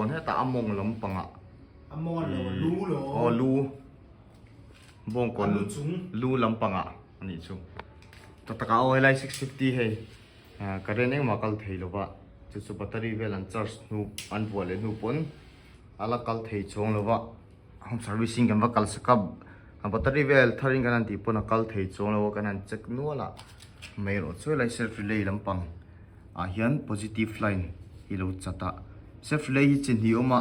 Bawngkawn hetah a mawng lampangah A mawng a lo, lu lo. Aw lu Bawngkawn A lu chung. Lu lampangah a nih chu. Ta takah aw helai 650 hei current engmah kal thei lova chu chu battery vel an charge hnu an vuah leh hnu pawn a la kal thei chuang lova home servicing kan va kal sak a a battery vel thar in kan han tih pawn a kal thei chuang lo a kan han check nual a mai erawh chu helai self relay lampang ah hian positive line hi lo chat a self relay hi chi hnih awm a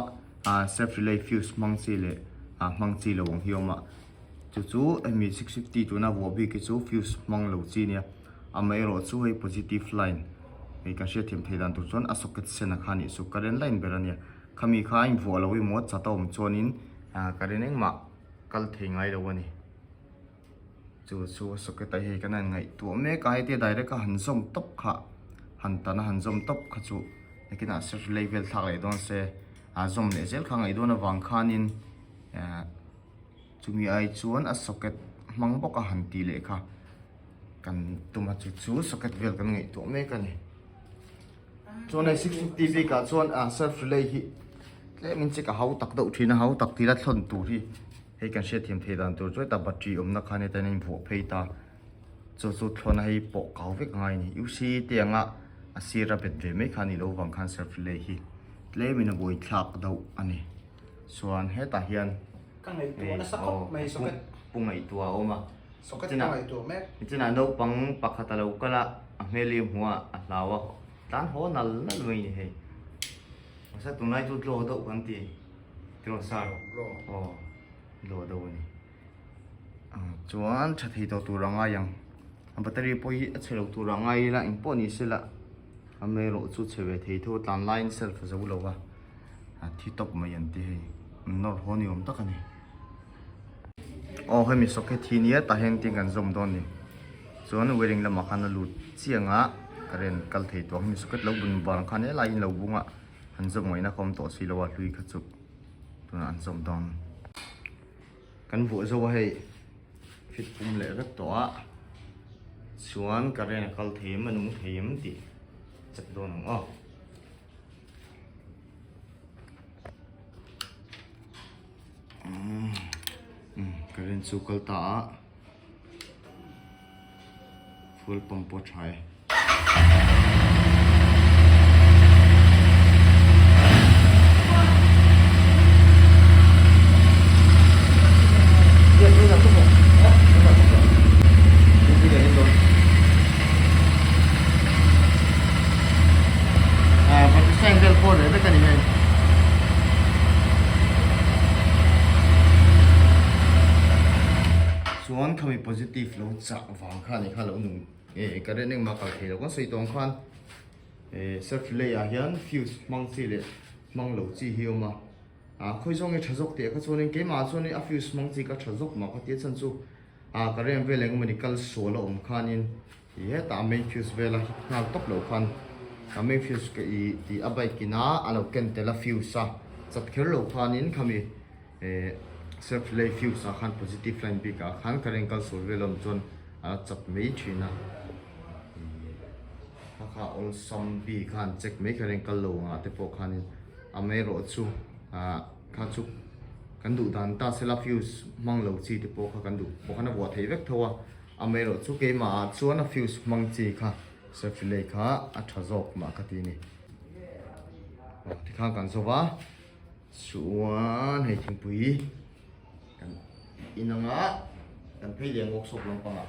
ah self relay fuse hmang chi leh ah hmang chi lo ang hi awm a chu chu hemi 650 tuna vuah bik hi chu fuse hmang lo chi ania amaherawh chu hei positive line hei kan hriatthiam theih dan tur chuan a socket sen a kha anih chu current line ber ania khami kha a invuah lo emaw chat a awm chuanin ah current engmah kal thei ngai lo a ni. Chu chu a socket ah hei kan han ngaihtuah mek a hetia direct a han zawm tawp kha han tan a han zawm tawp kha chu nakinah self relay vel thlak leh dawn se a zawm leh zel kha ngaih dawn avang khanin eh chumi ai chuan a socket hmang bawk a han tih leh kha kan tum a chu chu socket vel kan ngaihtuah mek a ni. Chuan hei 650 bikah chuan ah self relay hi tlem in check a hau tak deuh thin a hau tak tila thlawn tur hi. Hei kan hriatthiam theih dan tur chu heta battery awmna khan heta in a invuah phei ta chu chu thlawna hei pawh kau vek angai a ni UC te anga a sir a bet ve mai kha a nih loh vang khan self relay hi tlem in a buai thlak deuh a ni chuan hetah hian Ka ngaihtuah nasa khawp mai socket pu ngaihtuah a awm a socket ka ngaihtuah mek nichinah naupang pakhat a lo kal a a hmel hi a hmuh a a hlau a tlan haw nal nal mai a ni hei mahse tunlai chu tlaw deuh kan ti. Tiraw sar? Aw law deuh a ni. Chuan tha thei tawh tur a ngai ang. A battery pawh hi a chhe lo tur a ngai ila eng pawh ni sela a maherawh chu chhe ve thei tho tlan laiin self a zo lo va a thi tawp mai an ti hei an nawr haw ni awm tak a ni. Aw hemi socket hi nia tah hian tin kan zawm dawn ni. Chuan wiring lamah khan a lut chiang a current kal thei tawh ang hemi socket lo bun vang khan helai in lo bung a. An zawm ngaihna ka awm tawh si lo a hlui kha chu tunah an zawm dawn. Kan vuah zo a hei fit pum leh vek tawh a chuan current a kal thei em a nung thei em tih check dawn ang aw. Current chu kal ta a. Fuel pump pawh a tha e. Chuan khami positive lo chah vang khan ih kha lo nung eh current engmah kal thei lo kan sawi tawng khan eh self relay ah hian fuse hmang chi leh hmang lo chi hi a awm a ah khawi zawng nge tha zawk tih ah kha chuanin keimah chuanin a fuse hmang chi ka tha zawk mah ka ti a chhan chu ah current vel eng emawni kal sual a awm khanin ih hetah a main fuse vel a hit nghal tawp loh khan a main fuse ka ih tih a bike in a a lo ken tel a fuse a chat kher loh khanin khami. Eh self relay fuse ah khan positive line bik ah khan current kal sual vel a awm chuan a chak mai thin a ih kha kha awlsam bik khan check mai current kal lo ang ah te pawh khanin amaherawh chu ah kha chu kan duh dan ta sela fuse hmang lo chi te pawh kha kan duh pawh khan a vuah thei vek tho a amaherawh chu keimah ah chuan a fuse hmang chi kha self relay kha a tha zawk mah ka ti a ni aw tikhan kan zawh a. Chuan hei thingpui kan in anga kan phei leh ang workshop lampangah.